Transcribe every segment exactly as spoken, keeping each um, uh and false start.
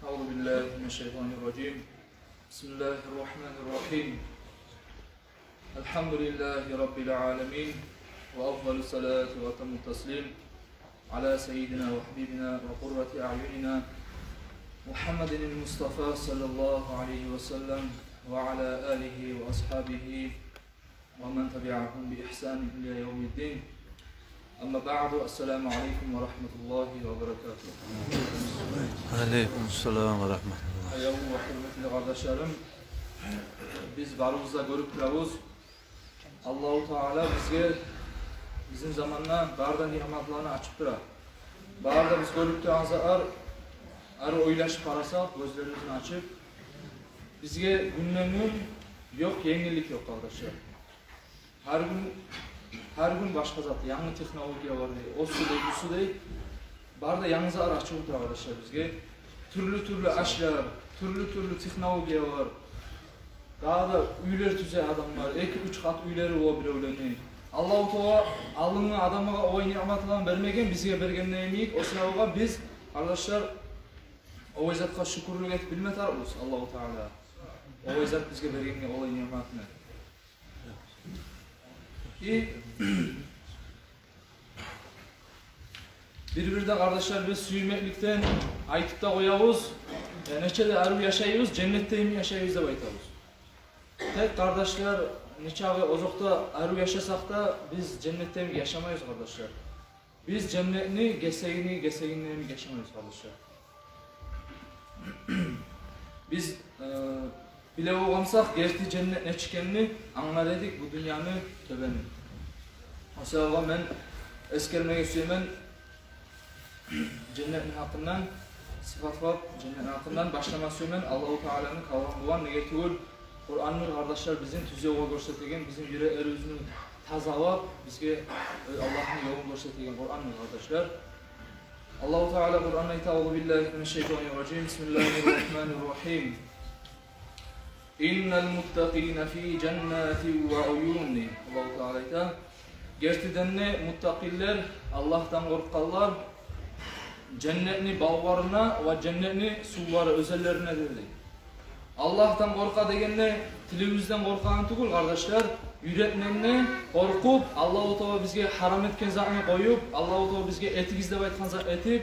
أعوذ بالله من الشيطان الرجيم. بسم الله الرحمن الرحيم. الحمد لله رب العالمين، وأفضل الصلاة وأتم التسليم على سيدنا وحبيبنا وقرة أعيننا محمد المصطفى صلى الله عليه وسلم، وعلى آله وأصحابه ومن تبعهم بإحسان إلى يوم الدين. أما بعد، السلام عليكم ورحمة الله وبركاته. Алейкум салам ва рахматуллагь. Аявлу ва гьюрметли къардашларым, биз барыбыз да гёрюп турабыз, Аллагьу Таала бизге, бизин заманда бары да ниъматланы ачып тура. Бары да биз гёрюп турагъан затлар, ары ойлашып къарасакъ, гёзлерибизни ачып, бизге гюнден-гюн ёкъ, енгиллик ёкъ, къардашлар. Гьар гюн, гьар гюн башгъа зат, янгы технология бар дей, осу дей, бусу дей. Бары да янгы затлар ачылып тура, къардашлар, бизге. Тюрлю-тюрлю ашлар, тюрлю-тюрлю технологиялар. Дагъы да уьйлер тюзе адамлар, эки-уьч къат уьйлери бола биревлени. Аллагьу Таала алдынгъы адамгъа олай ниъматланы бермеген, бизге бергенде йимик. О саялы биз, къардашлар, олай затгъа шюкюрлюк этип билме тарыкъбыз Аллагьу Таалагъа, олай зат бизге бергенге, олай ниъматны. И бир-бирде, къардашлар, биз сюймекликден айтып да къоябыз, я, нече де арив яшайбыз, женнетде йимик яшайбыз деп айтабыз. Тек, къардашлар, нечакъы озокъда арив яшасакъ да, биз женнетде йимик яшамайбыз, къардашлар. Биз женнетни гесегини, гесегинде йимик яшамайбыз, къардашлар. Биз, э, биле болгъан бусакъ, герти женнет нечик экенни, англар эдик бу дюньяны тёбенин. О саялы мен эсгермеге сюемен женнетни гьакъындан, сыпатлап, женнетни гьакъындан башлама сюемен Аллагьу Тааланы каламы булан. Неге тюгюл, Къурандыр, къардашлар, бизин тюз ёлгъа гёрсетеген, бизин юреклерибизни тазалап, бизге, э, Аллагьны ёлун гёрсетеген Къурандыр, къардашлар. Аллагьу Таала Къуранда айта: أعوذ بالله من الشيطان الرجيم. بسم الله الرحمن الرحيم. إن المتقين في جنات وعيون. Аллагьу Таала айта: гертиден де муттакъинлер, Аллагьдан къоркъгъанлар, женнетни бавларына ва женнетни сувлары, оьзенлерине, деди. Аллагьдан къоркъа дегенде тилибизден къоркъагъан тюгюл, къардашлар, юрекден де къоркъуп, Аллагьу Таала бизге гьарам этген затны къоюп, Аллагьу Таала бизге этигиз деп айтгъан затны этип,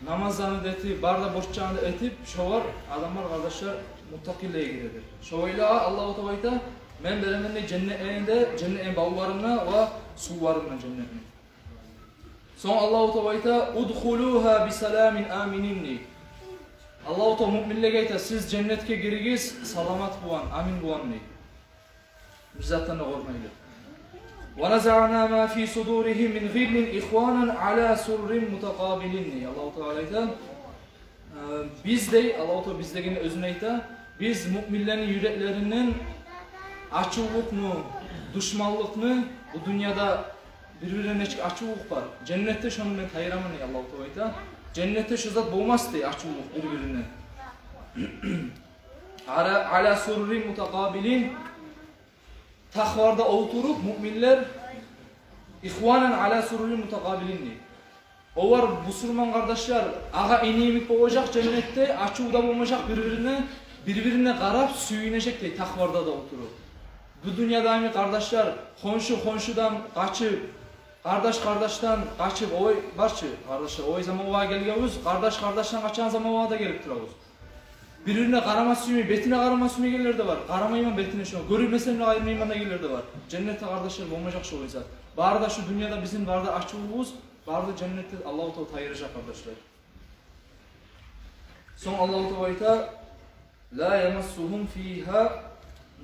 намазланы да этип, бары да борчланы да этип, шолар адамлар, къардашлар, муттакъинлеге гиредир. Шолайлагъа Аллагьу Таала айта: мен беремен де женнетни де, женнетни бавларына ва сувларына женнетни. Сонг Аллагьу Таала айта: ادخلوها بسلام آمنين. Аллагьу Таала муъминлеге айта: сиз женнетге гиригиз саламат булан, амин булан, дей. Бир затдан да къоркъмайлы. ونزعنا ما في صدورهم من غل إخوانا على سرر متقابلين. Аллагьу Таала айта, э, биз, дей, Аллагьу Таала биз дегенде оьзюн айта, биз муъминлени юреклеринден ачувлукъну, душманлыкъны, бу дюньяда бир-бирине нечик ачувлукъ бар, женнетде шону мен тайыраман, дей, Аллагьу Таала айта. Женнетде шо зат болмас, дей, ачувлукъ бир-бирине. على سرر متقابلين. Тахларда олтуруп, муъминлер, إخوانا على سرر متقابلين, дей. Олар, бусурман къардашлар, агъа-ини йимик болажакъ женнетде, ачув да болмажакъ бир-бирине, бир-бирине къарап сююнежек, дей, тахларда да олтуруп. Бу дюньяда йимик, къардашлар, хоншу хоншудан къачып, къардаш къардашдан къачып, олай бар чы, къардашлар, олай заманлагъа гелгенбиз, къардаш къардашдан къачагъан заманлагъа да гелип турабыз. Бир-бирине къарама сюймей, бетине къарама сюймейгенлер де бар. Къарамайман бетине шону, гёрмесем де къарайман дегенлер де бар. Женнетде, къардашлар, болмажакъ шолай зат. Бары да шу дюньяда бизин бары да ачувубуз, бары да женнетде Аллагьу Таала тайыражакъ, къардашлар. Сонг Аллагьу Таала айта: لا يمسهم فيها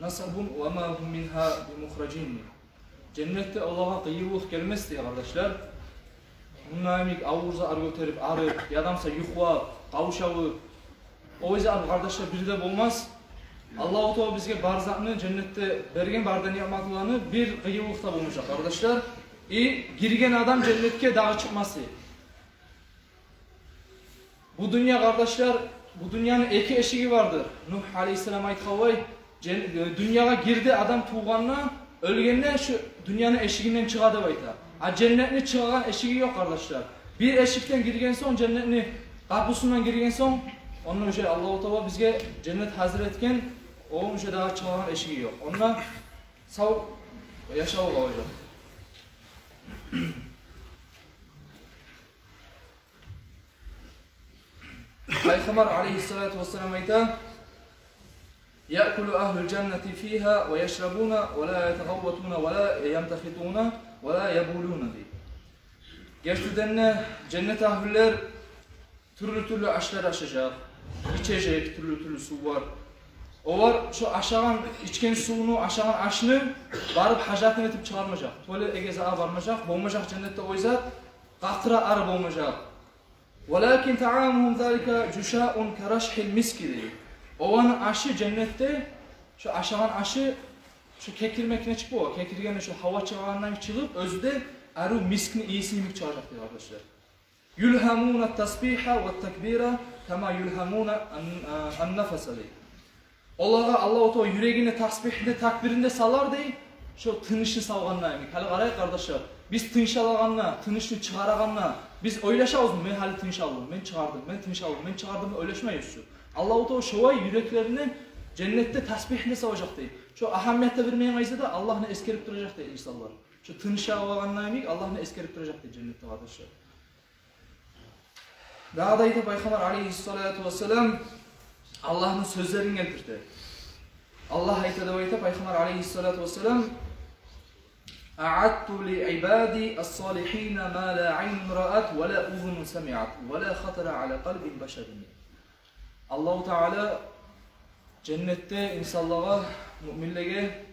نصب وما هم منها بمخرجين. Женнетде олагъа къыйынлыкъ гелмес, дей, къардашлар. Мунда йимик авур затлар гётерип, арып, яда буса юхлап, къавшалып, о зат, къардашлар, бир де болмас. Аллагьу Таала бизге бар затны женнетде берген, бары да ниъматланы, бир къыйынлыкъ да болмажакъ, къардашлар. И гирген адам женнетге дагъы чыкъмас, дей. Бу дюнья, къардашлар, бу дюньяны эки эшиги бардыр. Нугь алейгьиссалам айтгъанлай, жен-, э, дюньягъа гирди адам тувгъанда, оьлгенде шу дюньяны эшигинден чыгъа деп айта. А женнетни чыгъагъан эшиги ёкъ, къардашлар. Бир эшикден гирген сонг, женнетни къапусундан гирген сонг, онда уже Аллагьу Таала бизге женнет гьазир этген, ону уже дагъы чыгъагъан эшиги ёкъ. Онда сав яшав къалажакъ. Пайхаммар алайгьиссалату вассалам айта: «Яъкулу агьлул жаннати фигьа ва яшрабуна ва ла ятагъавватуна ва ла ямтахитуна ва ла ябулуна», — дей. Гертиден де, женнет агьлюлер тюрлю-тюрлю ашлар ашажакъ, ичежек тюрлю-тюрлю сувлар. Олар шо ашагъан, ичген сувну, ашагъан ашны барып гьажатын этип чыгъармажакъ. Туалетге де бармажакъ, болмажакъ женнетде о зат, къакъыра ары болмажакъ. «Валакин таамугьум залика жушаун карашгьил миски», — дей. Оланы ашы женнетде, шо ашагъан ашы, шо кекирмекни чыкъ бола, кекиргенде шо гьава чыгъагъандан чыгъып, оьзю де арив мискни ийиси йимик чыгъажакъ дей, къардашлар. «Юлгьамуна тасбигьа ва такбира кама юлгьамуна ан-, а, ан-нафаса», — дей. Олагъа Аллагьу Таала юрегине тасбигьни, такбирни де салар дей, шо тынышны салгъанда йимик. Гьали къарайыкъ, къардашлар, биз тыныш алагъанда, тынышны чыгъарагъанда биз ойлашабызмы: «Мен гьали тыныш алдым, мен чыгъардым, мен тыныш алдым, мен чыгъардым», — деп ойлашмайбыз чы. Аллагьу Таала шолай юреклерине женнетде тасбигьни салажакъ дей. Шо агьамият да бермейген къайсы да, Аллагьны эсгерип туражакъ дей инсанлар. Шо тыныш алагъанда йимик Аллагьны эсгерип туражакъ дей женнетде, къардашлар. Дагъы да айта Пайхаммар алайгьиссалату вассалам, Аллагьны сёзлерин гелтирте. Аллагь айта деп айта Пайхаммар алайгьиссалату вассалам: «Аъадту ли ибади ас-салигьина ма ла айнун раат ва ла узунун самиат ва ла хатара ала къалби башарин». Аллагьу Таала женнетде инсанлагъа, муъминлеге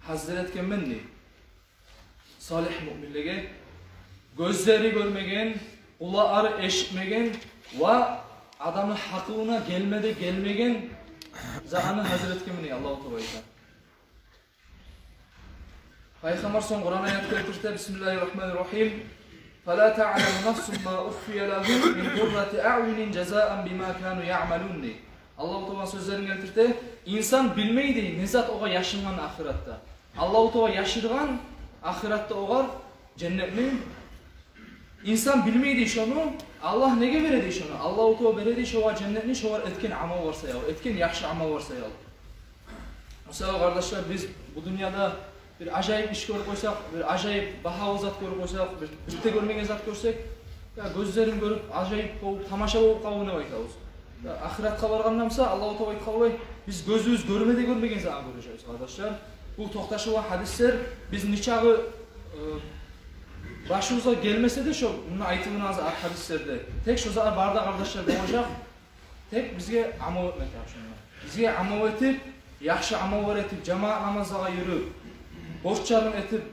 гьазир этгенмен дей. Салигь муъминлеге гёзлери гёрмеген, къулагъы эшитмеген ва адамны гьакъылына гелме де гелмеген затны гьазир этгенмен дей Аллагьу Таала айта. Пайхаммар сонг Къуран аят гелтирте: «Бисмиллагьир рагьманир рагьим. Фала таъламу нафсун ма ухфия лагьум мин къуррати аъюнин жазаан бима кану яъмалун», — дей. Аллагьу Тааланы сёзлерин гелтирте: «Инсан билмей, — дей, — не зат огъар яшынгъан ахыратда». Аллагьу Таала яшыргъан ахыратда огъар женнетни. Инсан билмей дей шону. Аллагь неге бере дей шону? Аллагьу Таала бере дей шогъар женнетни шогъар этген амаллар саялы, этген яхшы амаллар саялы. Мисал, къардашлар, биз бу дюньяда бир ажайып иш гёрюп къойсакъ, бир ажайып багьалы зат гёрюп къойсакъ, бир, бир де гёрмеген зат гёрсек, я, гёзлерим гёрюп, ажайып болуп, тамаша болуп къалды деп айтабыз. Я, ахыратгъа баргъанда буса, Аллагьу Таала айтгъанлай, биз гёзюбюз гёрме де гёрмеген затны гёрежекбиз, къардашлар. Бу токъташылгъан гьадислер, биз нечакъы, э, башыбызгъа гелмесе де шо, муна айтылгъан аз-, гьадислерде, тек шо зат бары да, къардашлар, болажакъ. Тек бизге амал этмек тарыкъ шонда. Бизге амал этип, яхшы амаллар этип, жамаат намазлагъа юрюп, борчларын этип,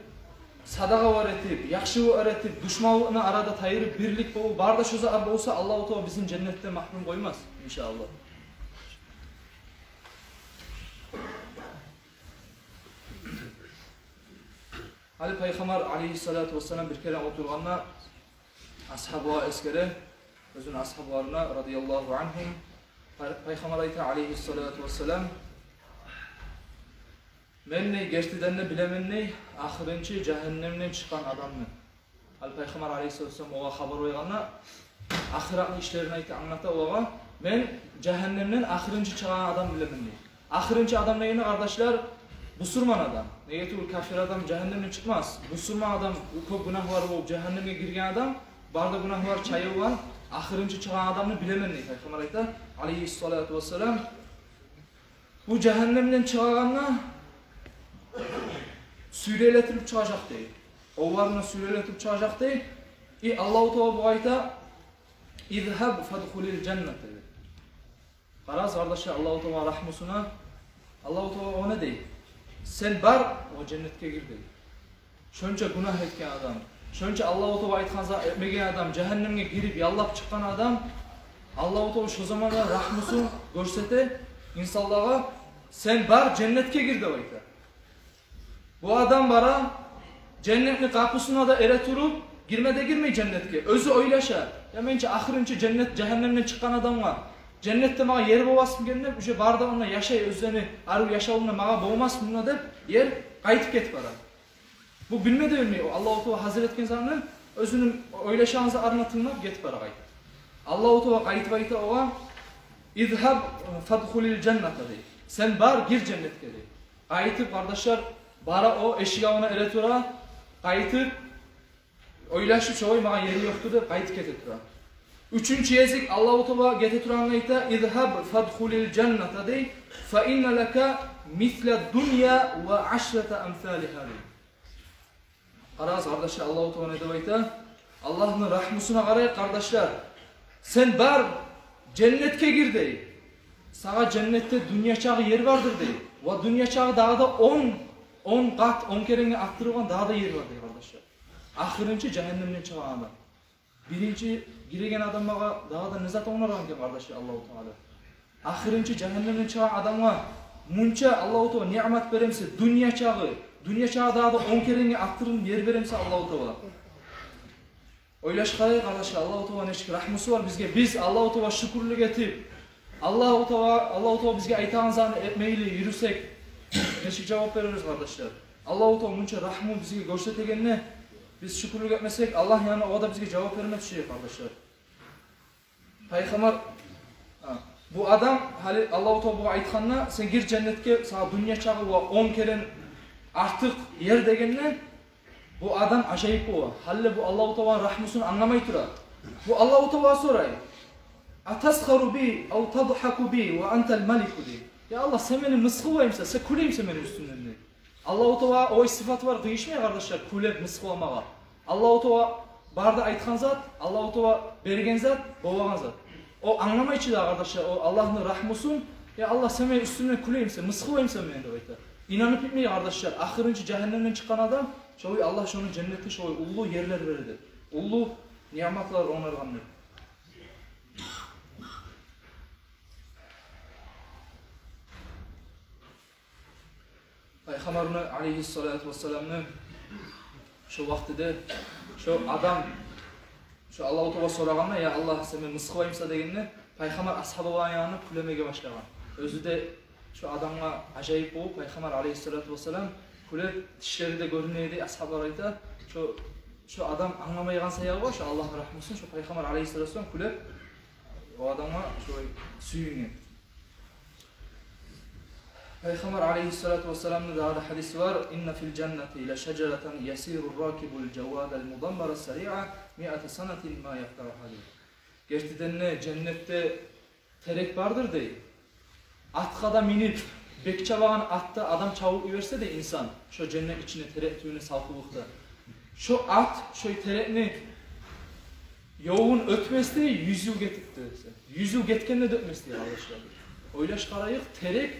садагъалар этип, яхшылыкълар этип, душманлыкъны арада тайдырып, бирлик болуп, бары да шо зат болса, Аллагьу Таала бизин женнетден магьрюм къоймас, иншааллагь. Гьали Пайхаммар алайгьиссалату вассалам бир керен олтургъанда, асгьаблагъа эсгере, оьзюню асгьабларына, радияллагьу ангьум, Пай-, Пайхаммар айта, алайгьиссалату вассалам: «Мен, — дей, — гертиден де билемен, — дей, — ахырынчы жагьаннемден чыкъгъан адамны». Гьали Пайхаммар алайгьиссалату вассалам огъар хабар къойгъанда, ахыратны ишлерин айта, англата огъар: «Мен жагьаннемден ахырынчы чыгъагъан адамны билемен», — дей. Ахырынчы адам дегенде, къардашлар, бусурман адам. Неге тюгюл капир адам жагьаннемден чыкъмас. Бусурман адам, кёп гюнагьлар болуп, жагьаннемге гирген адам, бары да гюнагьлар чайылгъан, ахырынчы чыгъагъан адамны билемен, — дей Пайхаммар айта, алайгьиссалату вассалам. Бу жагьаннемден чыгъагъанда сюйрелетилип чыгъажакъ, — дей. Къолларына сюйрелетилип чыгъажакъ, — дей. И Аллагьу Таала бугъар айта: «Изгьаб фадхулил жанната», — дей. Къарагъыз, къардашлар, Аллагьу Таала рагьмусуна. Аллагьу Таала огъар не дей? «Сен бар, о женнетге гир», — дей. Шонча гюнагь этген адам, шонча Аллагьу Таала айтгъан зат этмеген адам, жагьаннемге гирип, яллап чыкъгъан адам, Аллагьу Таала шо заманда рагьмусун гёрсете инсанлагъа: «Сен бар, женнетге гир», — деп айта. Бу адам бара, женнетни къапусуна да эретуруп, гирме де гирмей женнетге. Оьзю ойлаша: «Я, мен чи ахырынчы женнет, жагьаннемден чыкъгъан адамгъа Женнетде магъа ер болмасмы экен деп, уже бары да онда яшай, оьзлени арив яшавунда магъа болмасмы мунда деп, ер къайтып гетип бара. Бу билме де билмей, о Аллагьу Таала гьазир этген затны, оьзюню ойлашагъан затларына тынглап гетип бара къайтып. Аллагьу Таала къайтып айта огъар: «Изгьаб фадхулил жанната», — дей. «Сен бар, гир женнетге», — дей. Къайтып, къардашлар, бара о эшик алдына эре тура, къайтып ойлашып, шолай магъа ер ёкъдур деп, къайтып гете тура. Уьчюнчю гезик Аллагьу Таала гете турагъанда айта: «Изгьаб фадхулил жанната», — дей. «Фа инна лака мисла дунья ва ашрата амсалигьа», — дей. Къарагъыз, къардашлар, Аллагьу Таала не деп айта? Аллагьны рагьмусуна къарайыкъ, къардашлар. «Сен бар, женнетге гир», — дей. «Сагъа женнетде дюнья чакъы ер бардыр», — дей. «Ва дюнья чакъы дагъы да он, он къат, он керенге артдырылгъан дагъы да ер бар», — дей, къардашлар. Ахырынчы жагьаннемден чыгъагъан адам. Биринчи гиреген адамгъа дагъы да не зат онгаргъан экен, къардашлар, Аллагьу Таала? Ахырынчы жагьаннемден чыгъагъан адамгъа мунча Аллагьу Таала ниъмат бере буса, дюнья чакъы, дюнья чакъы дагъы да он керенге артдырылып ер бере буса Аллагьу Таала. Ойлашып къарайыкъ, къардашлар, Аллагьу Таала нечик рагьмусу бар бизге. Биз Аллагьу Таала шюкюрлюк этип, Аллагьу Таала, Аллагьу Таала бизге айтагъан затны этмейли юрюсек, нечик жавап берербиз, къардашлар? Аллагьу Таала мунча рагьму бизге гёрсетегенде биз шюкюрлюк этмесек, Аллагь янына огъар да бизге жавап берме тюшежек, къардашлар. Пайхаммар, а, бу адам, гьали Аллагьу Таала бугъар айтгъанда, «Сен гир женнетге, сагъа дюнья чакъы ва он керен артыкъ ер», — дегенде, бу адам ажайып бола. Гьали бу Аллагьу Тааланы рагьмусун англамай тура. Бу Аллагьу Таала сорай: «Атасхару би ав тадхаку би ва антал малику?» — дей. «Я Аллагь, сен мени мысгъыллаймысан, сен кюлеймисен мени уьстюмден?» — дей. Аллагьу Таала о сыпаты бар къыйышмай, къардашлар, кюлеп мысгъылламагъа. Аллагьу Таала бары да айтгъан зат, Аллагьу Таала берген зат, болагъан зат. О англамай чы да, къардашлар, о Аллагьны рагьмусун: «Я Аллагь, сен мени уьстюмден кюлеймисен, мысгъыллаймысан мени?» — деп айта. Инанып битмей, къардашлар, ахырынчы жагьаннемден чыкъгъан адам, шолай Аллагь шону женнетде шолай уллу ерлер береди. Уллу ниъматлар онгаргъан деп. Пайхаммарны, алейгьиссалату вассаламны, шо вакътиде шо адам, шо Аллагьу Таала сорагъанда: «Я Аллагь, сен мени мысгъыллаймысан?» — дегенде, пайхаммар асгьабаланы янына кюлемеге башлагъан. Оьзю де шо адамгъа ажайып болуп, пайхаммар, алейгьиссалату вассалам, кюлеп, тишлери де гёрюне эди, асгьабалар айта, шо, шо адам англамайгъан саялы, шо Аллагьны рагьмусун, шо пайхаммар, алейгьиссалату вассалам, кюлеп, о адамгъа шолай сююнген. Пайхаммар, алейгьиссалату вассаламны, дагъы да гьадиси бар: «Инна фил жаннати ла шажаратан ясиру ракибул жавадал мудаммара сариа миата санатин ма якътаугьа», — дей. Гертиден де, женнетде терек бардыр, дей. Атгъа да минип, бек чабагъан атда адам чабып йиберсе де инсан, шо женнет ичинде, терек тюбюнде, салкъынлыкъда, шо ат шо терекни ёлун оьтмес, дей, юз йыл гетип де. Юз йыл гетгенде де оьтмес, дей, къардашлар. Ойлашып къарайыкъ, терек,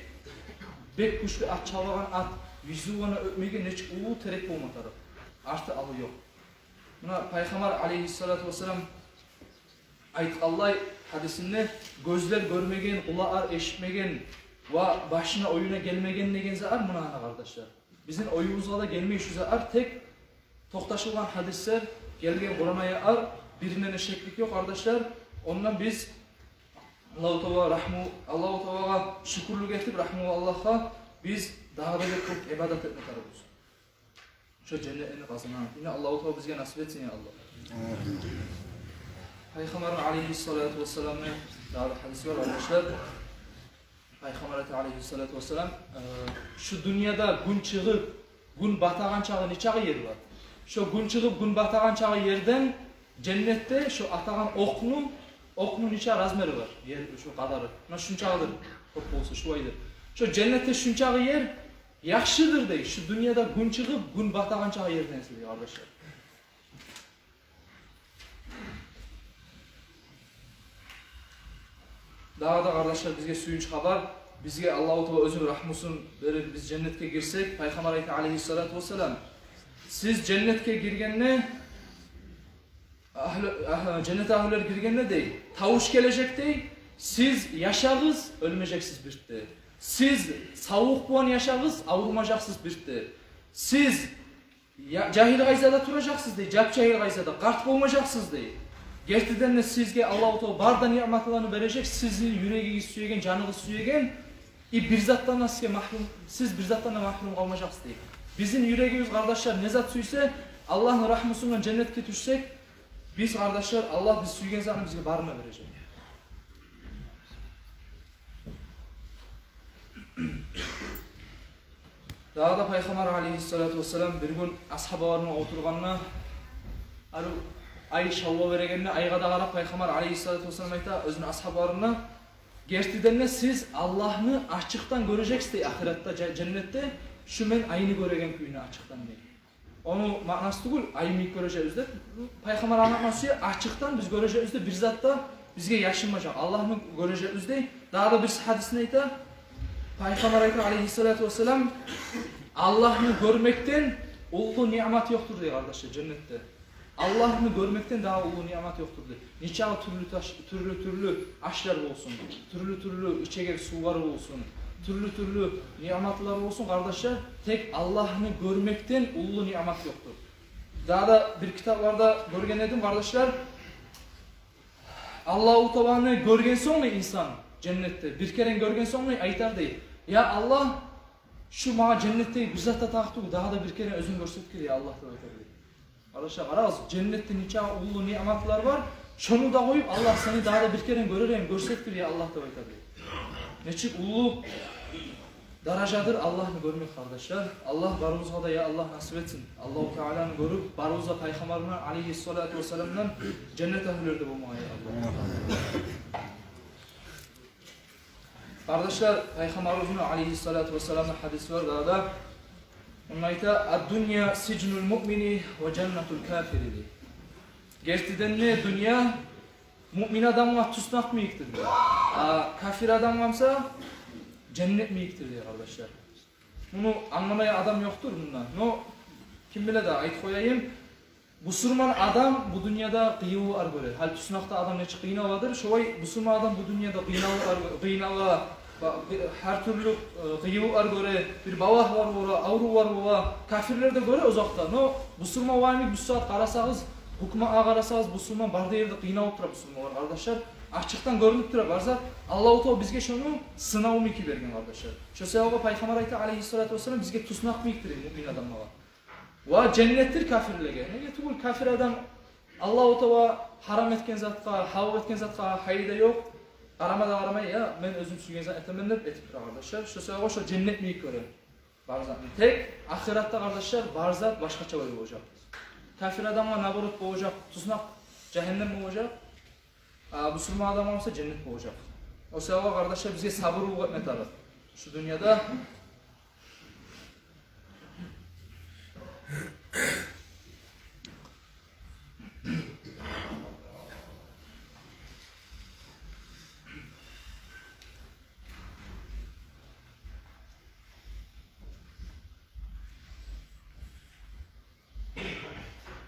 бек гючлю ат, чабагъан ат, юз йыл ону оьтмеген, нечик уллу терек болма тарыкъ. Арты-алды ёкъ. Муна пайхаммар, алейгьиссалату вассалам, айтгъанлай гьадисинде: «Гёзлер гёрмеген, къулакълар эшитмеген ва башына, оюна гелмеген», — деген затлар муна, ана, къардашлар. Бизин оюбузгъа да гелмей шу затлар, тек токъташылгъан гьадислер, гелген Къуран аятлар, бирине де шеклик ёкъ, къардашлар. Ондан биз Аллагьу Таала рагьму, Аллагьу Таалагъа шюкюрлюк этип, рагьмулу Аллагьгъа, биз дагъы да бек кёп ибадат этме тарыкъбыз. Шо женнетлени къазанагъан. Йине Аллагьу Таала бизге насип этсин, я Аллагь. Пайхаммарны, алейгьиссалату вассаламны, дагъы да гьадиси бар, къардашлар. Пайхаммар айта, алейгьиссалату вассалам: «Э, шу дюньяда гюн чыгъып гюн батагъан чакъы нечакъы ер бар? Шо гюн чыгъып гюн батагъан чакъы ерден женнетде шо атагъан окъну, окъну нечакъы размери бар, ер, шо къадары. Муна шунчакъыдыр, кёп болса, шулайдыр. Шо женнетде шунчакъы ер яхшыдыр, — дей, — шу дюньяда гюн чыгъып гюн батагъан чакъы ерден эсе», — дей, къардашлар. Дагъы да, къардашлар, бизге сююнч хабар. Бизге Аллагьу Таала оьзюню рагьмусун берип, биз женнетге гирсек, пайхаммар айта, алейгьиссалату вассалам: «Сиз женнетге гиргенде, агьлю, агь-, женнет агьлюлер гиргенде, — дей, — тавуш гележек, — дей, — сиз яшагъыз, оьлмежексиз бирт де. Сиз савлукъ булан яшагъыз, аврумажакъсыз бирт де. Сиз я-, жагьил къайдада туражакъсыз, — дей, — жап-жагьил къайдада, къарт болмажакъсыз», — дей. Гертиден де, сизге Аллагьу Таала бары да ниъматланы бережек, сизин юрегигиз сюеген, жаныгъыз сюеген, и бир затдан да сизге магьрюм, сиз бир затдан да магьрюм къалмажакъсыз, дей. Бизин юрегибиз, къардашлар, не зат сюйсе, Аллагьны рагьмусундан женнетге тюшсек, биз, къардашлар, Аллагь биз сюйген затны бизге барын да бережек. Дагъы да Пайхаммар алейгьиссалату вассалам бир гюн асгьабаларына олтургъанда, арив ай шавла берегенде, айгъа да къарап, Пайхаммар алейгьиссалату вассалам айта оьзюню асгьабаларына: «Гертиден де, сиз Аллагьны ачыкъдан гёрежексиз, дей, ахыратда, жа-, женнетде, шу мен айны гёреген кюйню ачыкъдан», — дей. Ону маънасы тюгюл ай йимик гёрежекбиз деп. Пайхаммар англатма сюе, ачыкъдан биз гёрежекбиз деп, бир зат да бизге яшынмажакъ. Аллагьны гёрежекбиз, дей. Дагъы да бир гьадисинде айта, Пайхаммар айта алейгьиссалату вассалам: «Аллагьны гёрмекден уллу ниъмат ёкъдур, — дей, — къардашлар, женнетде. Аллагьны гёрмекден дагъы уллу ниъмат ёкъдур», — дей. Нечакъы тюрлю таш-, тюрлю-тюрлю ашлар болсун, тюрлю-тюрлю ичеген сувлар болсун, тюрлю-тюрлю ниъматлар болсун, къардашлар, тек Аллагьны гёрмекден уллу ниъмат ёкъдур. Дагъы да бир китапларда гёрген эдим, къардашлар, Аллагьу Тааланы гёрген сонг да инсан женнетде, бир керен гёрген сонг да айтар, дей: «Я Аллагь, шу магъа женнетдеги бир зат да тарыкъ тюгюл, дагъы да бир керен оьзюнг гёрсетгир, я Аллагь», — деп айтар, дей. Къардашлар, къарагъыз, женнетде нечакъы уллу ниъматлар бар. Шону да къоюп, Аллагь, сени дагъы да бир керен гёрер эдим, гёрсетгир, я Аллагь, деп айтады. Нечик уллу даражадыр Аллагьны гёрмек, къардашлар. Аллагь барыбызгъа да, я Аллагь, насип этсин Аллагьу Тааланы гёрюп, барыбыз да Пайхаммарына алейгьиссалату вассаламдан женнет агьлюлерден болмагъа, я Аллагь. Къардашлар, Пайхаммарыбызны алейгьиссалату вассаламны гьадиси бар дагъы да. Онда айта: «Ад-дунья сижнул муъмини ва жаннатул кафири», — дей. Гертиден де, дюнья муъмин адамгъа туснакъ йимикдир, дей. А кафир адамгъа буса женнет йимикдир, дей, къардашлар. Муну англамайгъан адам ёкъдур мунда. Но ким биле де, айтып къояйым. Бусурман адам бу дюньяда къыйынлыкълар гёре. Гьали туснакъда адам нечик къыйналадыр, шолай бусурман адам бу дюньяда къыйынлыкълар, къыйынлыкъ, ба-, гьар тюрлю, э, къыйынлыкълар гёре, бир балагьлар бола, аврувлар бола, кафирлер де гёре узакъда. Но бусурман вайны бу сагьат къарасагъыз, гьукуматгъа къарасагъыз, бусурман бары да ерде къыйналып тура, бусурманлар, къардашлар. Ачыкъдан гёрюнюп тура бар зат. Аллагьу Таала бизге шону сынав йимик берген, къардашлар. Шо себепли Пайхаммар айта алейгьиссалату вассалам: «Бизге туснакъ йимикдир муъмин адамлагъа. Ва женнетдир кафирлеге». Неге тюгюл, кафир адам Аллагьу Таала гьарам этген затгъа, гьалал этген затгъа гьайы да ёкъ. Къарама да къарамай, я, мен оьзюм сюйген зат этемен деп этип тура, къардашлар. Шо себепли шо женнет йимик гёре бар затны. Тек ахыратда, къардашлар, бар зат башгъача болажакъ. Кафир адамгъа, наоборот, болажакъ туснакъ, жагьаннем болажакъ. А бусурман адамгъа буса женнет болажакъ. О себепли, къардашлар, бизге сабурлукъ этме тарыкъ шу дюньяда.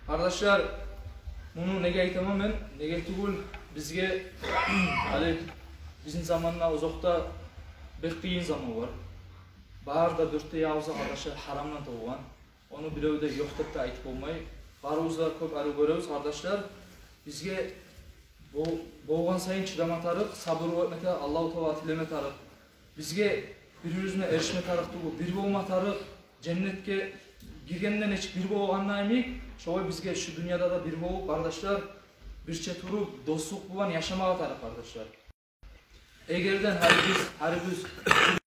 Къардашлар, муну неге айтаман мен? Неге тюгюл, бизге гьали бизин заманда, узакъда, бек къыйын заман бар. Бары да дёрт де ягъыбыз, къардашлар, гьарамдан толгъан. Ону бирев де ёкъ деп де айтып болмай. Барыбыз да кёп арив гёребиз, къардашлар. Бизге бол-, болгъан сайын чыдама тарыкъ, сабур этме тарыкъ, Аллагьу Таалагъа тилеме тарыкъ. Бизге бир-бирибизге эришме тарыкъ тюгюл, бир болма тарыкъ. Женнетге гиргенде нечик бир болгъанда йимик, шолай бизге шу дюньяда да бир болуп, къардашлар, бирче туруп, дослукъ булан яшамагъа тарыкъ, къардашлар. Эгерден гьарибиз, гьарибиз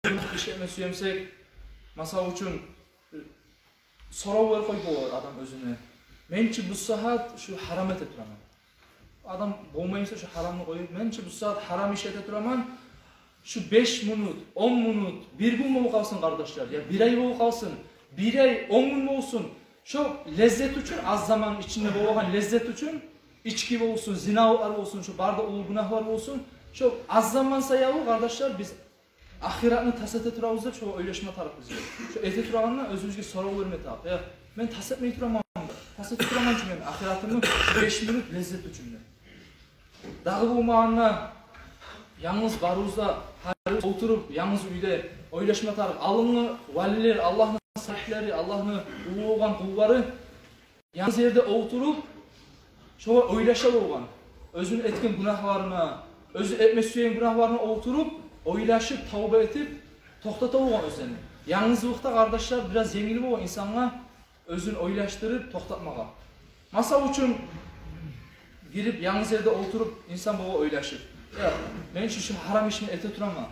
бир иш этме сюе бусакъ, масала учун, сорав берип къоюп болар адам оьзюне: «Мен чи бу сагьат шу гьарам эте тураман». Адам болмай буса шу гьарамны къоюп, «Мен чи бу сагьат гьарам иш эте тураман. Шу беш минут, он минут, бир гюн болуп къалсын, къардашлар, я бир ай болуп къалсын, бир ай, он гюн болсун. Шо леззет учун, аз заман ичинде болгъан леззет учун, ички болсун, зиналар болсун, шо бары да уллу гюнагьлар болсун, шо аз заман саялы, къардашлар, биз ахыратны тас эте турабыз», — деп шо ойлашма тарыкъ бизге. Шо эте турагъанда оьзюбюзге сорав берме тарыкъ: «Я, мен тас этмей тураман, тас эте тураман чы мен ахыратымны беш минут леззет учун», — деп. Дагъы болмагъанда, янгыз барыбыз да, гьарибиз олтуруп, янгыз уьйде ойлашма тарыкъ. Алдынгъы валилер, Аллагьны салигьлери, Аллагьны уллу болгъан къуллары янгыз ерде олтуруп, шолар ойлаша болгъан. оьзюню этген гюнагьларына, оьзю этме сюеген гюнагьларына олтуруп, ойлашып, тавба этип, токътата болгъан оьзлени. Янгызлыкъда, къардашлар, бираз енгил болгъан инсангъа оьзюн ойлашдырып токътатмагъа. Масал учун, гирип, янгыз ерде олтуруп, инсан бола ойлашып: «Я, мен шу, шу гьарам ишни эте тураман.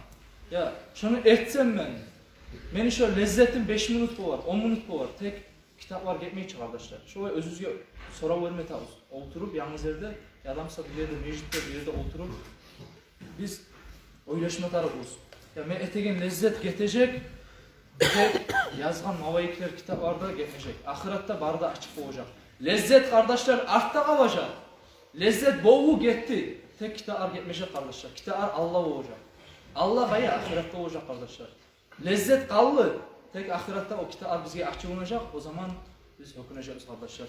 Я, шуну этсем мен, мени шу леззетим беш минут болар, он минут болар». Тек китаплар гетмей чи, къардашлар. Шолай оьзюбюзге сорав берме тарыкъбыз. Олтуруп янгыз ерде, яда буса бир ерде, межитде, бир ерде олтуруп, биз ойлашма тарыкъбыз. Я, мен этеген леззет гетежек, тек язгъан малайиклер китапларда гетмежек. Ахыратда бары да ачыкъ болажакъ. Леззет, къардашлар, артда къалажакъ. Леззет болуп гетди. Тек китаплар гетмежек, къардашлар. Китаплар алда болажакъ. Алда къайда? Ахыратда болажакъ, къардашлар. Леззет къалды. Тек ахыратда о китаплар бизге ачылынажакъ. О заман биз гьёкюнежекбиз, къардашлар,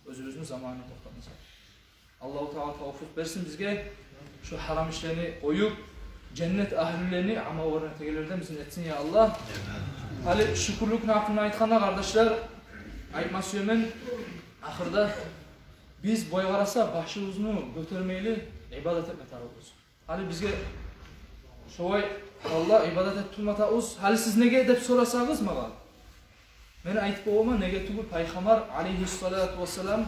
оьзюбюзню заманына токътатмасакъ. Аллагьу Таала тавфикъ берсин бизге, шу гьарам ишлени къоюп, женнет агьлюлени, амалларын этегенлерден бизин этсин, я Аллагь. Гьали шюкюрлюкню гьакъында айтгъанда, къардашлар, айтма сюемен, ахырда биз, бу къараса, башыбызны гётермейли ибадат этме тарыкъбыз. Гьали бизге шолай Аллагь ибадат этип турма тарыкъбыз. Гьали сиз неге деп сорасагъыз магъа, мен айтып боламан, неге тюгюл Пайхаммар алейгьиссалату вассалам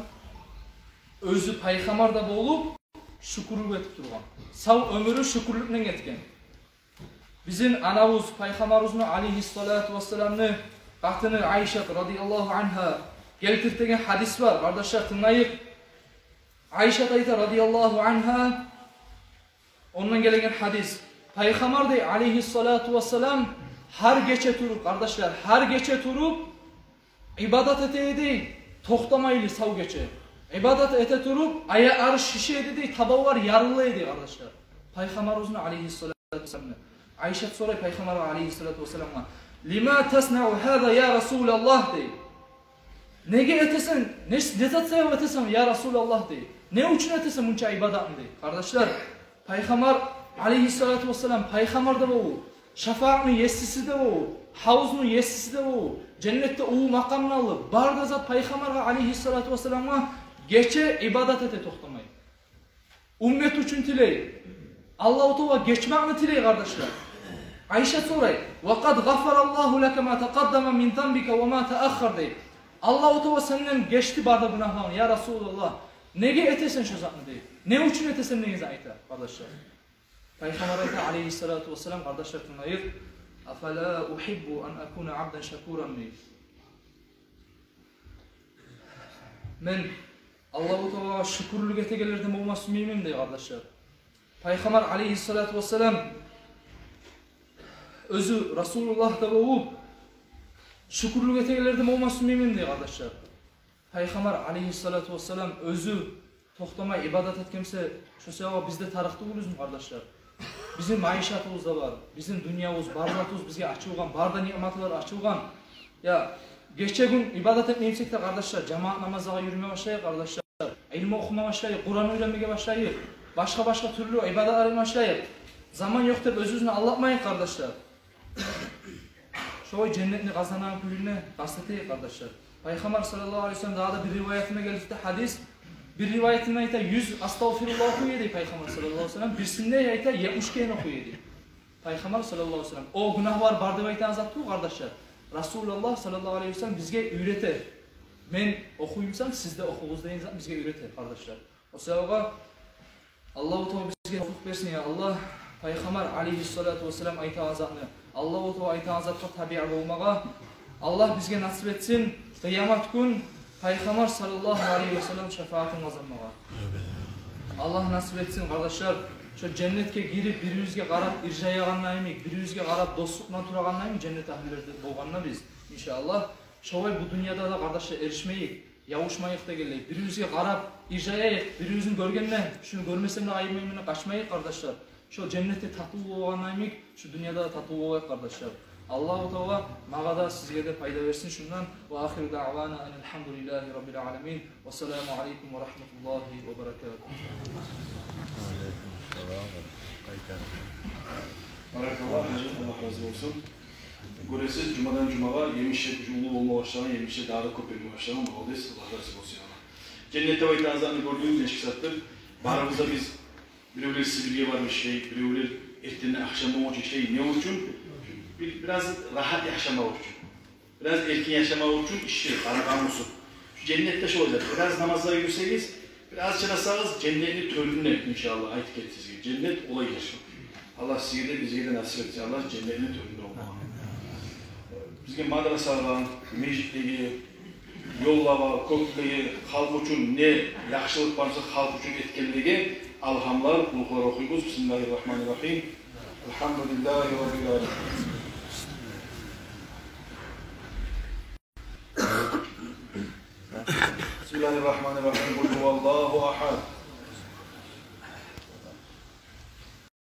оьзю пайхаммар да болуп, шюкюрлюк этип тургъан. Сав оьмюрю шюкюрлюкнен гетген. Бизин анабыз, Пайхаммарыбызны алейгьиссалату вассаламны къатыны Айшат радияллагьу ангьа гелтиртеген гьадис бар. Къардашлар, тынглайыкъ. Айшат айта радияллагьу ангьа, ондан гелеген гьадис. Пайхаммар дей, алейгьиссалату вассалам, гьар гече туруп, къардашлар, гьар гече туруп ибадат эте эди, токътамайлы сав гече. Ибадат эте туруп, аякълары шише эди дей, табанлар ярыла эди, къардашлар. Пайхаммарыбызны алейгьиссалату вассаламны. Айшат сорай Пайхаммаргъа алейгьиссалату вассаламгъа: «Лима таснаъу гьаза, я Расулаллагь?» — дей. «Неге этесен, не, не зат саялы этесен, я Расулаллагь?» — дей. «Не учун этесен мунча ибадатны?» — дей. Къардашлар, Пайхаммар алейгьиссалату вассалам пайхаммар да болуп, шафаатны есиси де болуп, гьавузну есиси де болуп, женнетде уллу макъамны алып, бары да зат Пайхаммаргъа алейгьиссалату вассаламгъа, гече ибадат эте токътамай. Уммат учун тилей. Аллагьу Таала гечмекни тилей, къардашлар. Айшат сорай: «Ва къад гъафараллагьу лака ма такъаддама мин занбика ва ма тааххар», — дей. «Аллагьу Таала сенден гечди бары да гюнагьларынгны, я Расулаллагь. Неге этесен шо затны?» — дей. «Не учун этесен?» — деген зат айта, къардашлар. Пайхаммар айта алейгьиссалату вассалам, къардашлар, тынглайыкъ: «Афала ухиббу ан акуна абдан шакуран», — дей. «Мен Аллагьу Таалагъа шюкюрлюк этегенлерден болма сюймейменми?» — дей, къардашлар. Пайхаммар алейгьиссалату вассалам оьзю Расулуллагь да болуп, шюкюрлюк этегенлерден болма сюймейменми, дей, къардашлар. Пайхаммар алейгьиссалату вассалам оьзю токътамай ибадат этген буса, шо саялы биз де тарыкъ тюгюлбюзмю, къардашлар? Бизин маишатыбыз да бар, бизин дюньябыз, бар затыбыз бизге ачылгъан, бары да ниъматлар ачылгъан. Я, гече-гюн ибадат этмей бусакъ да, къардашлар, жамаат намазлагъа юрюме башлайыкъ, къардашлар. Илму охума башлайыкъ, Къуран уьйренмеге башлайыкъ. Башгъа-башгъа тюрлю ибадатлар этме башлайыкъ. Заман ёкъ деп оьзюбюзню алдатмайыкъ, къардашлар. Шолай женнетни къазанагъан кюйюне къаст этейик, къардашлар. Пайхаммар саллаллагьу алейгьи ва саллам, дагъы да бир риваятында гелтирди гьадис. Бир риваятында айта, юз астагъфируллагь охуй эди Пайхаммар саллаллагьу алейгьи ва саллам, бирисинде айта, етмиш керен охуй эди Пайхаммар саллаллагьу алейгьи ва саллам. О гюнагьлар бар деп айтагъан зат тюгюл, къардашлар. Расулуллагь саллаллагьу алейгьи ва саллам бизге уьйрете. Мен охуй бусам, сиз де охугъуз деген зат бизге уьйрете, къардашлар. О саялы Аллагьу Таала бизге тавфикъ берсин, я Аллагь. Пайхаммар алейгьиссалату вассалам айтагъан затны, Аллагьу Таала айтагъан затгъа табиъ болмагъа Аллагь бизге насип этсин. Къыямат гюн Пайхаммар саллаллагьу алейгьи ва саллам шафаатын къазанмагъа Аллагь насип этсин, къардашлар. Шо женнетге гирип, бир-бирибизге къарап иржаягъанда йимик, бир-бирибизге къарап достлукъ булан турагъанда йимик, женнет агьлюлерден болгъанда биз, иншааллагь. Шолай бу дюньяда да, къардашлар, эришмейик. Ябушмайыкъ дегенлей, бир-бирибизге къарап иржаяйыкъ, бир-бирибизни гёргенде, шуну гёрмесем де къайырмайман деп къачмайыкъ, къардашлар. Шо женнетде татывлу болгъанда йимик, шу дюньяда да татывлу болайыкъ, къардашлар. Аллагьу Таала магъа да, сизге де пайда берсин шундан. Ва ахиру даъвана анил гьамдулиллагьи раббил аламин. Вассаламу алейкум ва рагьматуллагьи ва баракатугь. Баракаллагь, гьажи, Аллагь рази болсун. Гёресиз, жумадан жумагъа емишлер уллу болма башлагъан, емишлер дагъы да кёп берме башлагъан. Молодец, Аллагь рази болсун. Женнет деп айтагъан затны гёрдюгюз, нечик затдыр. Барыбыз да биз, биревлер Сибирьге барып ишлей, биревлер эртенден ахшам болгъунча ишлей. Не учун? Бир, бираз рагьат яшамакъ учун. Бираз эркин яшамакъ учун ишлей, къарагъан болсун. Шу женнет де шолай зат. Бираз намазгъа юрюсегиз, бираз чыдасагъыз, женнетни тёрюнде, иншааллагь, айтып гетди сизге. Женнет олай яшав. Аллагь сизге де, бизге де насип этсин, Аллагь, женнетни тёрюнде болмагъа. Бизге мадрасагъа, межитлеге, ёллагъа, кёклеге, халкъ учун не яхшылыкъ барса, халкъ учун этгенлеге алгьамлар, къулгьулар охуйбуз. Бисмиллагьи ррагьмани ррагьим. Алгьамдулиллагьи раббил аламин. Бисмиллагьи ррагьмани ррагьим. Къул гьуваллагьу агьад.